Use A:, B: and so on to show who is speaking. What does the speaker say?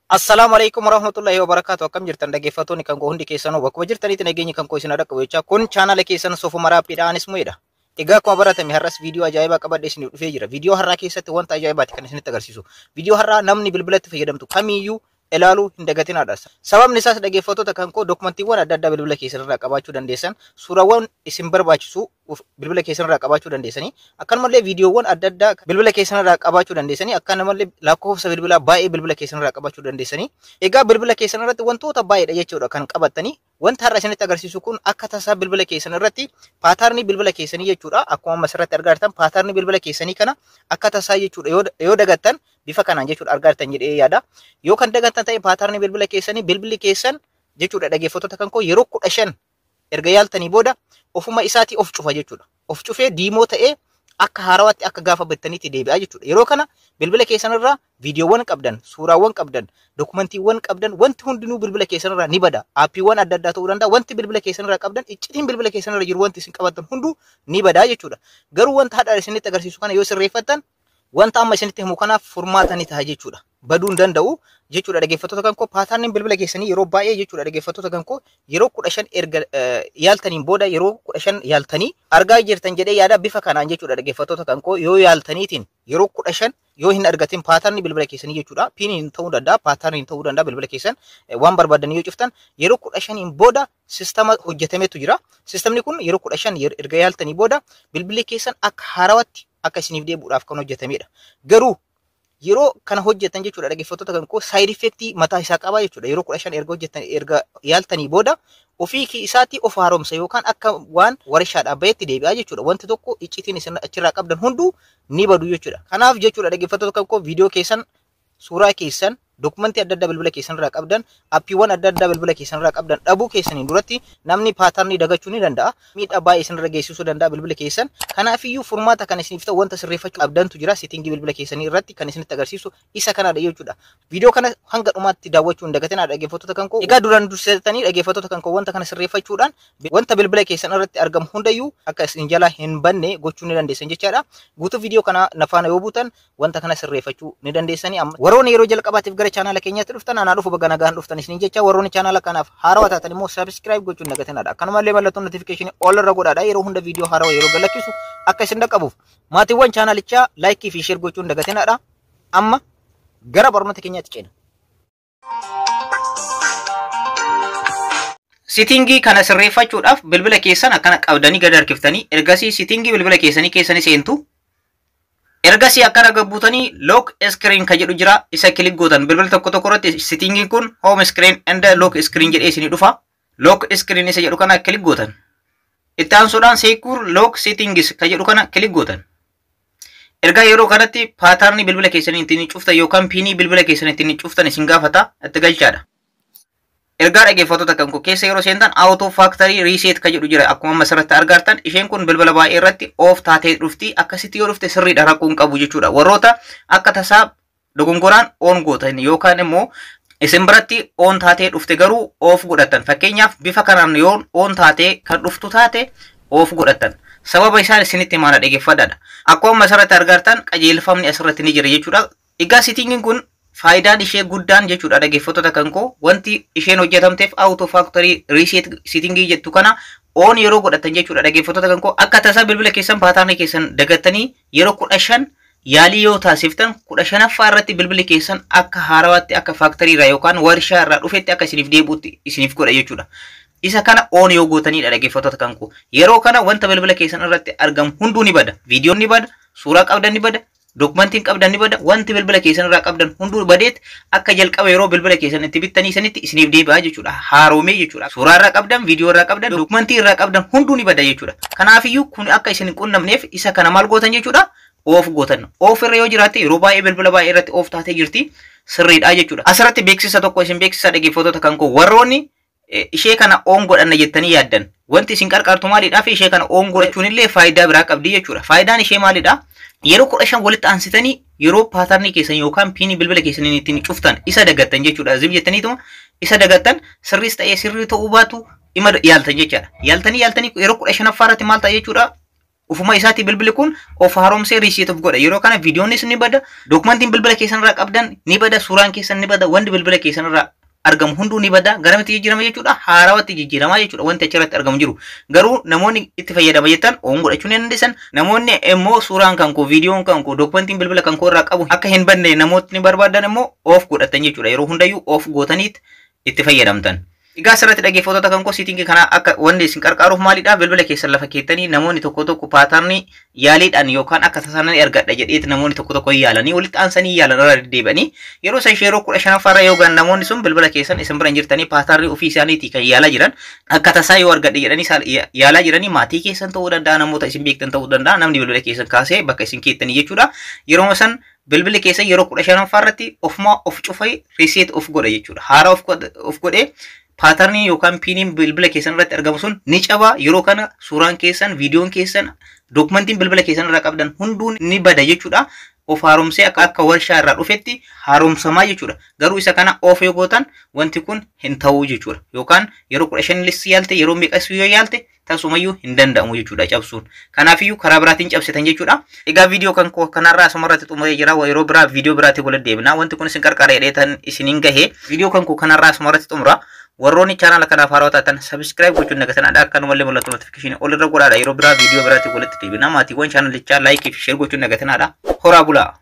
A: Assalaamu alaikum warahmatullahi wabarakatuh. Akkam jirtan dhaggeeffattoonni kan koo hundi keessanuu bakkuma jirtanitti nageenyi kan koo isin dhaqqabu jechaa kun chaanala keessan Soofuma Raappiidha anis mu'eedha. Egaa akkuma baratame har'as viidiyoo ajaa'ibaa qabadhee isiniif dhufee jira. Viidiyoo har'aa keessatti wanta ajaa'ibaati kan isinitti agarsiisu. Viidiyoo har'aa namni bilbilatti fayyadamtu kamiiyyuu ilaaluu hin dagatinaadha. Sababni isaas dhaggeeffattoota kan koo dokumantiiwwan adda addaa bilbila keessan irraa qabaachuu dandeessan, suuraawwan isin barbaachisu bilbila keessan irraa qabaachuu dandeessanii, akkanumallee viidiyoowwan adda addaa bilbila keessan irraa qabaachuu dandeessanii, akkanumallee lakkoofsa bilbilaa baay'ee bilbila keessan irraa qabaachuu dandeessanii. Egaa bilbila keessan irratti wantoota baay'eedha jechuudha kan qabattanii. Wanta har'a isinitti agarsiisu kun akka tasaa bilbila keessan irratti paatarnii bilbila keessanii jechuudha. Akkuma amma asirratti argaa jirtan paatarnii bilbila keessanii kana akka tasaa jechuudha yoo dagattan bifa kanaan jechuudha argaa jirtan jedhee yaada. Yoo kan dagattan ta'e paatarnii bilbila keessanii bilbilli keessan jechuudha dhaggeeffattoota kan koo yeroo 15 erga yaaltanii booda ofuma isaatii of cufa jechuudha. Of cufee diimoo ta'ee akka haarawaatti akka gaafa bittaniitti deebi'a jechuudha. Yeroo kana bilbila keessan irraa viidiyoowwan qabdan, suuraawwan qabdan, dokumantiiwwan qabdan wanti hundinuu bilbila keessan irraa ni bada. Aappiiwwan adda addaa ta'uu danda'a. Wanti bilbila keessan irraa qabdan, iccitiin bilbila keessan irra jiru wanti isin qabattan hunduu ni bada jechuudha. Garuu wanta hadhaa isinitti agarsiisu kana yoo sirreeffattan wanta amma isinitti himu kanaaf furmaata ni ta'a jechuudha. Baduu hin danda'u jechuudha dhaggeeffattoota kan koo paatarniin bilbila keessanii yeroo baay'ee jechuudha dhaggeeffattoota kan koo yeroo 15 erga yaaltaniin booda yeroo 15 yaaltanii argaa jirtan jedhee yaada bifa kanaan jechuudha dhaggeeffattoota kan koo yoo yaaltaniitiin yeroo 15 yoo hin argatin paatarnii bilbila keessanii jechuudha piiniin ta'uu danda'a paatarniin ta'uu danda'a bilbila keessan waan barbaadan yoo cuftan yeroo 15 booda sistama hojjetametu jira. Sistamni kun yeroo 15 erga yaaltanii booda bilbilli keessan akka haarawatti akka isiniif deebi'uudhaaf kan hojjetamedha. Garuu yeroo kana hojjetan jechuudha dhaggeeffattoota kan koo saayid effektii mataa isaa qaba jechuudha. Yeroo 15 erga hojjetan erga yaaltanii booda ofii isaatii of haaromsa yookaan akka waan warshaadhaa bahetti deebi'a jechuudha. Wanti tokko iccitiin isin achirraa qabdan hunduu ni badu jechuudha. Kanaaf jechuudha dhaggeeffattoota kan koo viidiyoo keessan, suuraa keessan, dokumentii adda addaa bilbila keessan irraa qabdan, aappiiwwan adda addaa bilbila keessan irraa qabdan dhabuu keessaniin duratti namni paatarnii dagachuu ni danda'a. Miidhaa baay'ee isin irra geessisuu danda'a bilbila keessan. Kanaafiyyuu furmaata kan isiniif ta'u wanta sirreeffachuu qabdantu jira. Seetingii bilbila keessanii irratti kan isinitti agarsiisu isa kanadha jechuudha. Viidiyoo kana hanga dhumaatti daawwachuu hin dagatinaa dhaggeeffattoota kan koo. Egaa duraan dursitanii dhaggeeffattoota kan koo wanta kana sirreeffachuudhaan wanta bilbila keessan irratti argamu hundayyuu akka isin jalaa hin banne gochuu ni dandeessan jechaadha. Guutuu viidiyoo kana nafaana yoo buutan wanta kana sirreeffachuu ni dandeessanii. Warroonni yeroo jalqabaatiif gara chaanala keenyaatti dhuftan anaa dhufu baga nagaan dhuftan isiniin jecha warroonni chaanala kanaaf haarawaa taatan immoo subscribe gochuun dagatinaadha. Akkanumallee mallattoo notification all irra godhaadha. Yeroo hunda viidiyoo haarawaa yeroo galakkisu akka isin dhaqqabuuf maatiiwwan chaanalichaa laayikii fi sheer gochuun dagatinaadha. Amma gara barnoota keenyaatti ceena. Sitingii kana sirreeffachuudhaaf bilbila keessan akkana qabdanii gad harkiftanii ergasii sitingii bilbila keessanii keessanii seentu. Ergasii akkana gabbuutanii lock screen kan jedhu jira isa kilik gootan bilbila tokko tokko irratti sitingiin kun home screen and lock screen jedhee isinii dhufa. Lock screen isa jedhu kana kilik gootan. Itti aansuudhaan secure lock settings kan jedhu kana kilik gootan. Ergaa yeroo kanatti paatarnii bilbila keessanii ittiin cuftan yookaan piinii bilbila keessanii ittiin cuftan isin gaafata itti galchaadha. Ergaa dhaggeeffattoota kan koo keessa yeroo seentan auto factory reset kan jedhu jira akkuma amma asirratti argartan isheen kun bilbila baay'ee irratti off taatee dhufti akkasitti yoo dhufte sirriidha rakkoo hin qabu jechuudha. Warroota akka tasaa dogongoraan on gootan yookaan immoo isin biratti on taatee dhufte garuu off godhatan fakkeenyaaf bifa kanaan yoo on taatee kan dhuftu taate off godhatan. Sababa isaan isinitti himaana dhaggeeffadhaadha. Akkuma amma asirratti argartan qajeelfamni asirratti ni jira jechuudha. Egaa sitingiin kun faayidaan ishee guddaan jechuudha dhaggeeffattoota kan koo wanti isheen hojjetamteef auto factory reset sitingii jettu kana on yeroo godhatan jechuudha dhaggeeffattoota kan koo akka tasaa bilbila keessan paatarnii keessan dagattanii yeroo 15 yaalii yoo taasiftan 15ffaa irratti bilbilli keessan akka haarawaatti akka faaktarii irraa yookaan warshaa irraa dhufetti akka isiniif deebi'utti isiniif godha jechuudha. Isa kana on yoo gootanidha dhaggeeffattoota kan koo yeroo kana wanta bilbila keessan irratti argamu hunduu ni bada. Viidiyoon ni bada, suuraa qabdan ni bada, dokumentiin qabdan ni bada, wanti bilbila keessan irraa qabdan hunduu badeet akka jalqaba yeroo bilbila keessan itti bittanii sanitti isiniif deebi'a jechuudha. Haaromee jechuudha. Suuraa irraa qabdan, viidiyoo irraa qabdan, dokumentii irraa qabdan hunduu ni bada jechuudha. Kanaafiyyuu kun akka isin hin qunnamneef isa kana maal gootan jechuudha? Off gootan. Off irra yoo jiraatte yeroo baay'ee bilbila baay'ee irratti off taatee jirti sirriidha jechuudha. Asirratti beeksisa tokko isin beeksisa dhaggeeffattoota kan koo warroonni ishee kana on godhanna jettanii yaaddan wanti isin qarqartu maalidhaa fi ishee kana on godhachuun illee faayidaa biraa qabdi jechuudha. Faayidaan ishee maalidha? Yeroo 15 walitti aansitanii yeroo paatarnii keessan yookaan piinii bilbila keessanii ittiin cuftan isa dagattan jechuudha. Zim jettaniituma isa dagattan sirriis ta'ee sirrii ta'uu baatu ima yaaltan jechaadha. Yaaltanii yaaltanii yeroo 15ffaa irratti maal ta'a jechuudha? Ufuma isaatii bilbilli kun of haaromsee reset of godha. Yeroo kana viidiyoonis ni bada, dookumentiin bilbila keessan irraa qabdan ni bada, suuraan keessan ni bada, wanti bilbila keessan irraa argamu hunduu ni bada. Garamitti jijjiirama jechuudha? Haarawatti jijjiirama jechuudha wanti achirratti argamu jiru. Garuu namoonni itti fayyadama jettan on godhachuu ni dandeessan. Namoonni immoo suuraan kan koo, viidiyoon kan koo, dookumentiin bilbila kan koo irraa qabu akka hin badne namootni barbaadan immoo off godhatan jechuudha. Yeroo hundayyuu off gootaniit itti fayyadamtan. Egaa asirratti, dhaggeeffattoota kan koo, setting kana akka wanti isin qarqaaruuf maalidha? Bilbila keessan lafa keettanii namoonni tokko tokko pattern yaaliidhaan yookaan akka tasaanii argadha jedheeti namoonni tokko tokko yaalanii walitti aansanii yaalan, irra deddeebi'anii yeroo san yeroo 15ffaarra yoo gahan namoonni sun bilbila keessan isin bira hin jirtanii pattern ofii isaaniitii kan yaalaa jiran, akka tasaa yoo argadhe jedhanii yaalaa jiranii, maatii keessan ta'uu danda'a, namoota isin beektan ta'uu danda'a, namni bilbila keessan kaasee bakka isin keettanii jechuudha. Yeroo san bilbilli keessan yeroo 15ffaa irratti ofumaa of cufee reset of godha jechuudha. Haaraa of godhee pattern yookaan PINiin bilbila keessan irratti argamu sun ni caba. Yeroo kana suuraan keessan, viidiyoon keessan, dookumentiin bilbila keessan irraa qabdan hunduu ni bada jechuudha. Of haaromsee akka warshaa irraa dhufetti haaromsamaa jechuudha. Garuu isa kana off yoo gootan wanti kun hin ta'uu jechuudha. Yookaan yeroo 15 lissi yaalte, yeroo meeqas yoo yaalte, tasumayyuu hin danda'amu jechuudha cabsuun. Kanaafiyyuu karaa biraatiin cabsitan jechuudha. Egaa viidiyoo kan kanarraa asumarratti xumuree jira. Yeroo biraa viidiyoo biraatiin walitti deebina. Wanti kun isin qarqara jedheetan isiniin gahe. Viidiyoo kan kanarraa asumarratti xumura. Warroonni chaanaala kanaaf haarawaa taatan subscribe gochuun dagatanaadha. Akkanumallee mallattoo notification ol irra godhaadha. Yeroo biraa viidiyoo biraatiin walitti deebina. Maatiiwwan chaanalichaa like fi share gochuun dagatanaadha. Horaa bulaa.